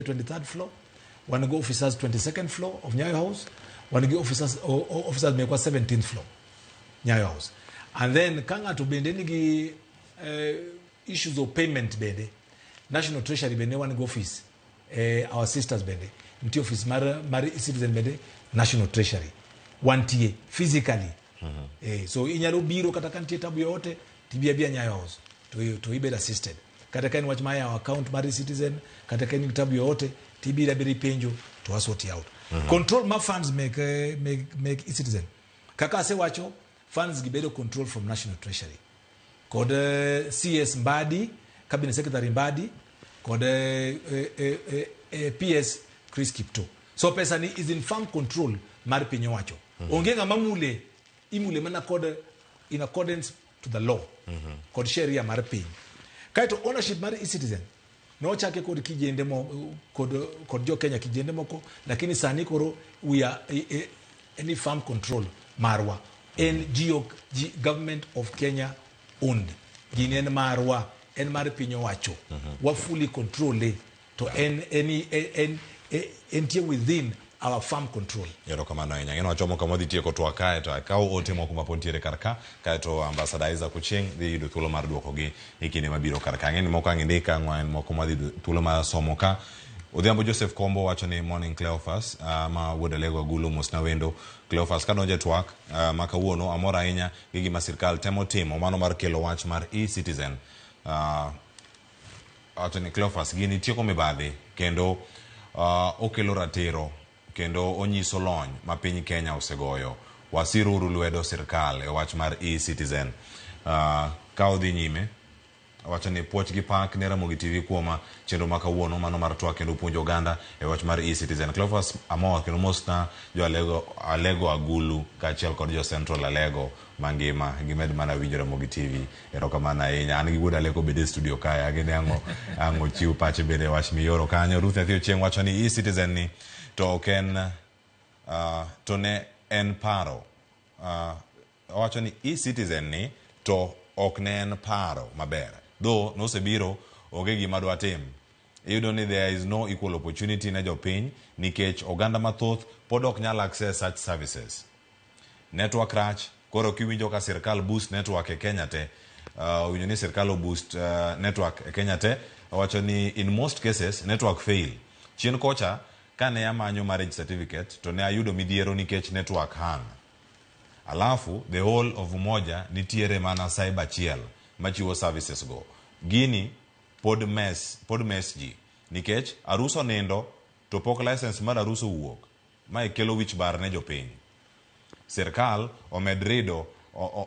23rd floor, wan gi officers 22nd floor of Nyayo House, wan gi officers, officers mekwa 17th floor Nyayo House. And then ka ng'ato bende nigi issues of payment bende, National Treasury bende wan gi office, our sisters bende nitie office mar e-Citizen bende National Treasury wantie physically. So inyalo biro kata ka nitie tabu yoyote, tibi abia Nyayo House to ibed assisted. Kata ka en wach mar yawo account mar e-Citizen, kata ka en gi tabu yoyote, tibiro abira ipenjo to wasort out. Control mar funds mek e-Citizen, kaka asewacho, funds gi bedo control from National Treasury kod CS Mbadi, Cabinet Secretary Mbadi, kod PS Chris Kiptoo. So pesa ni is in firm control mar piny owacho. Onge ng'ama mule, imule mana kod in accordance to the law kod sheria mar piny. Kaeto ownership mar e-Citizen nochake kod kijende mo, kod jo Kenya kijende moko, lakini sani koro we are any firm control marwa en G, Government of Kenya owned. Gini en marwa, en mar piny owacho, wa fully control to en entie within our firm control. Erokamano ahinya. Ng'eno wachomo kama wadhi tieko twak kae, to akawo ote moko mapod nitiere kar ka, kaeto Ambassador Isaac Ochieng dhi yudo thuolo mar duokogi e kinde mabiro kar ka. Ang'e ni moko ang' indik, ang' moko madhi yudo thuolo mar somo ka. Odhiambo Joseph Kombo wacho ni morning Cleophas, ma wuod Alego Agulu, mosna wendo. Cleophas, kadonjo e twak ma kawuono, amor ahinya gi gima sirkal temo timo mano mar kelo wach mar e-Citizen. Wacho ni Cleophas, gini tieko mibadhi kendo okelo ratiro kendo onyiso lony ma piny Kenya osegoyo. Wasiruru lwedo sirkal e wach mar e-Citizen. Ka odhi nyime, wacho ni puoch gi pak ne Ramogi TV kuom chenro ma kawuono mano mar twak kendo puonjo oganda e wach mar e-Citizen. Cleophas, amor kendo mosna jo Alego Agulu kaachiel kod jo Central Alego mangima gimed mana winjo Ramogi TV. Erokamano ahinya. An gi wuod Alego bende e studio kae. Agene ang'o chiw pache bende e wach miyoro kanyo. Ruth Nyathi Ochieng wacho ni e-Citizen ni to ok en to ne en paro. Owacho ni e-Citizen ni to ok ne en paro maber. Though nosebiro, onge gima dwa tim. Iyudo ni there is no equal opportunity ne jopiny nikech oganda mathoth pod ok nyal access such services. Network rach, koro kiwinjo ka sirkal boost network e Kenya te, owinjo ni sirkal o boost network e Kenya te, owacho ni in most cases network fail. Chien kocha kane amanyo marriage certificate to ne ayudo midhiero nikech network hang. Alafu the whole of Umoja nitiere mana cyber achiel machiwo services go. Gini pod mess ji nikech arus onindo to pok license mar arus owuok. Mae kelo wich bar ne jopiny. Sirkal omed rido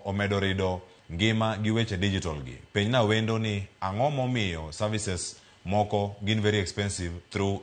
omedo rido ngima gi weche digital gi. Penjna wendo ni ang'o momiyo services moko gin very expensive through